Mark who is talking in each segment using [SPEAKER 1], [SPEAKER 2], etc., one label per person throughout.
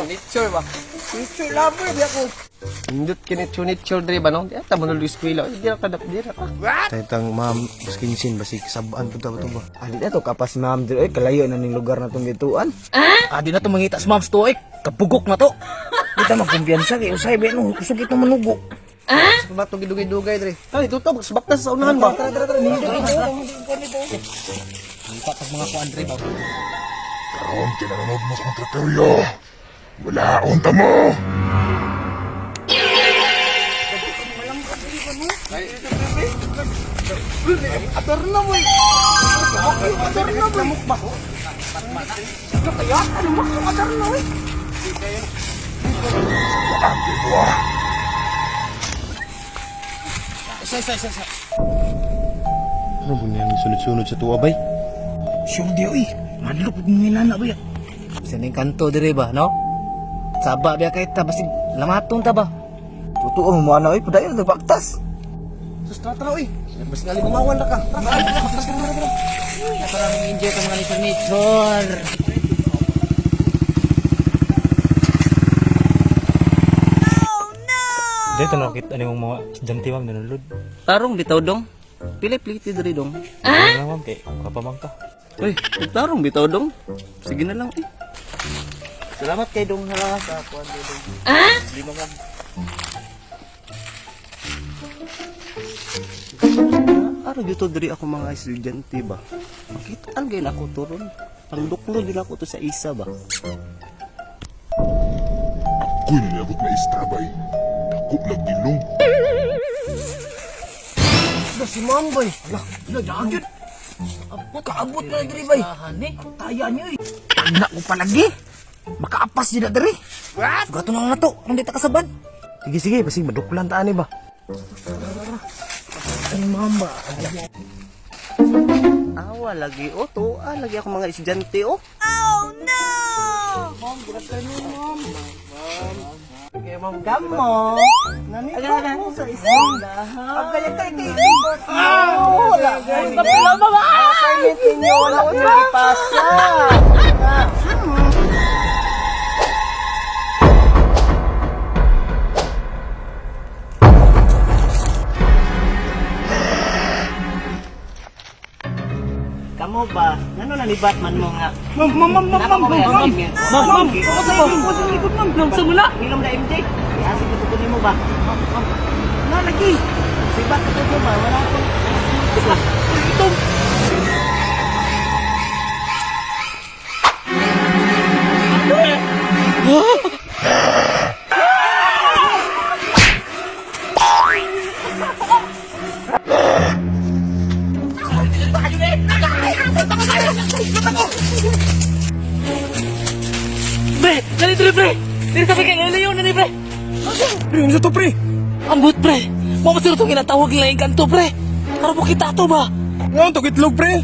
[SPEAKER 1] Nature ba?
[SPEAKER 2] Nature lover bi ako.
[SPEAKER 1] Indot kini nature dre ba no? Di ata mo nulog eskwela. Di ra ka di ra ka.
[SPEAKER 3] Taytang ma'am, skinsin basig sabaan pud ta ba to ba?
[SPEAKER 2] Ali na to kapas ma'am diri oy, kalayo na ning lugar na tong gituan.
[SPEAKER 4] Ah, di na to mangita sa ma'am to, eh. Kapugok na to.
[SPEAKER 2] Di ta magkumpiyansa kay usay ba no kusog ito manugo.
[SPEAKER 1] Ba to gidugay-dugay dre. Tara dito to magsabak sa unahan ba?
[SPEAKER 2] Tara tara tara.
[SPEAKER 4] Mangita pag mga kuan dre ba.
[SPEAKER 5] Karon kinanood mo sa kontrateryo. Wala unta mo!
[SPEAKER 2] Atorno mo. Atorno mo. Kaya ano mo atorno eh.
[SPEAKER 5] Ang mo ah.
[SPEAKER 4] Isa, isa, isa, isa.
[SPEAKER 3] Ano ba niyang sunod-sunod sa tuwa bay?
[SPEAKER 2] Sure di oy. Madlok pud mo nana ba.
[SPEAKER 4] Isa ning kanto dire ba, no? Saba biya kay ta basig lamaton ta ba.
[SPEAKER 2] Totoo mo ana oy, padayon na baktas.
[SPEAKER 1] Sus tara tara oy. Bas ngali bumawan na ka. Tara tara tara tara. Tara.
[SPEAKER 4] Parang enjoy ka mga nature nature.
[SPEAKER 6] Dito na kita ano yung mga estudyante ma'am nanonood.
[SPEAKER 1] Tarong bitaw dong. Pili pliti dre dong.
[SPEAKER 6] Ah? Lang ma'am kay kapamang ka.
[SPEAKER 1] Uy, tarong bitaw dong. Sige na lang eh.
[SPEAKER 2] Salamat kay Dong ha sa kuan dong.
[SPEAKER 1] Lima ma'am. Araw dito diri ako mga estudyante ba. Makita ang gayon ako to ron. Pangduklo din ako to sa isa ba.
[SPEAKER 5] Ako'y nilabot na istabay. Dako lang gilong.
[SPEAKER 2] Da si ma'am bay. Lah, lah dagit. Abot kaabot na diri bay. Taya niyo eh. Tanda ko palagi. Makaapas di na diri. What?
[SPEAKER 4] Sugato na lang na to, aron di ta kasabad.
[SPEAKER 3] Sige sige, basig maduklan ta ani ba?
[SPEAKER 2] Ay ma'am ba.
[SPEAKER 1] Awa lagi o to, ah, lagi ako mga estudyante o. Oh no. Ma'am, good afternoon, ma'am. Ma'am. Okay, ma'am, kamo. Nanito mo sa eskwelahan.
[SPEAKER 2] Ang kaya kay kay. Ah, wala.
[SPEAKER 1] Assignment ninyo, wala ko nang ipasa. Kamo ba? Ngano na ni Batman mo nga?
[SPEAKER 4] Ma'am, ma'am, ma'am, ma'am, ma'am, ma'am, ma'am, ma'am, ma'am, ma'am, ma'am, sa mula.
[SPEAKER 1] Ngilom na MJ. Iasi ko tugon nimo ba? Ma'am, ma'am. Na lagi. Si Bat ko mo ba? Wala akong
[SPEAKER 4] Ito. Pre, dali dali pre. Dili sa kay layo na ni pre.
[SPEAKER 3] Pre, unsa to pre?
[SPEAKER 4] Ambot pre. Mo ba sila itong ginatawag nila yung kanto pre? Karon mo kita to ba?
[SPEAKER 3] Ngaon to itlog pre?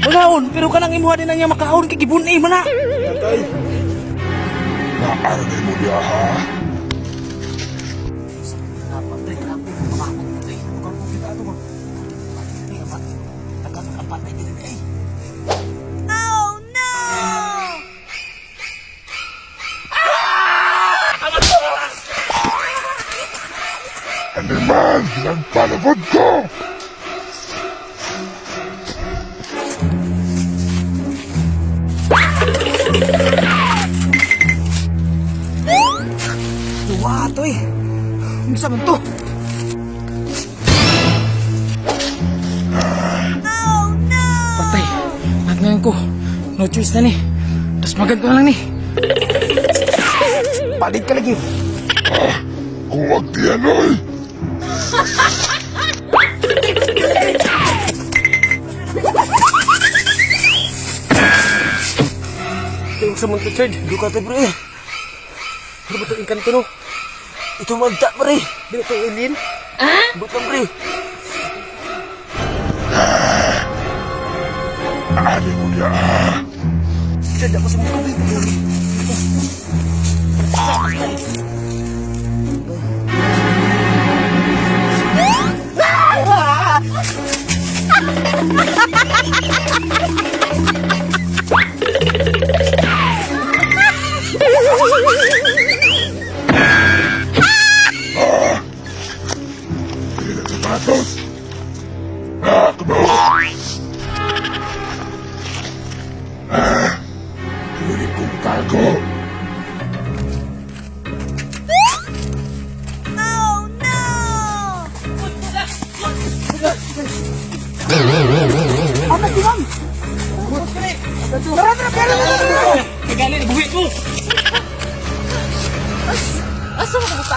[SPEAKER 4] Magaon, pero kanang imuha din na niya makaon kay gibun-i man na.
[SPEAKER 5] Naarnay mo niya ha.
[SPEAKER 4] Pre, grabe kung mamakon pre. Karon mo kita to ba? Pre, apat. Tagang apat na din eh.
[SPEAKER 5] Animal! Nagpalabod ko!
[SPEAKER 2] Duwa to eh. Unsa man to?
[SPEAKER 4] Patay. Nagnayon ko. No choice na ni. Tas magad ko na lang ni.
[SPEAKER 2] Palit ka lagi.
[SPEAKER 5] Huwag diyan oy!
[SPEAKER 1] Yung sa Monte Church.
[SPEAKER 2] Duka to pre.
[SPEAKER 1] Ano ba ito engkanto no?
[SPEAKER 2] Ito magta pre.
[SPEAKER 1] Dili ito alien?
[SPEAKER 2] Butang pre.
[SPEAKER 5] Naarnay mo niya ha.
[SPEAKER 2] Dada ko sa mga kabig.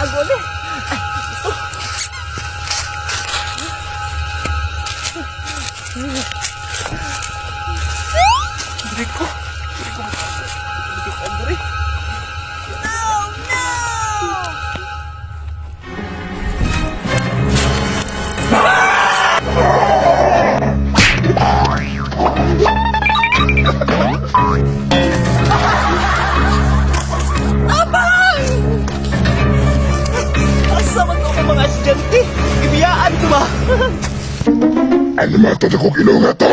[SPEAKER 1] makatago ni. Ay, ito. Diri ko. Diri ko makatago. Diri ko, diri. Asa man to akong mga estudyante? Ibiyaan ko ba?
[SPEAKER 5] Ano man to kong ilong to?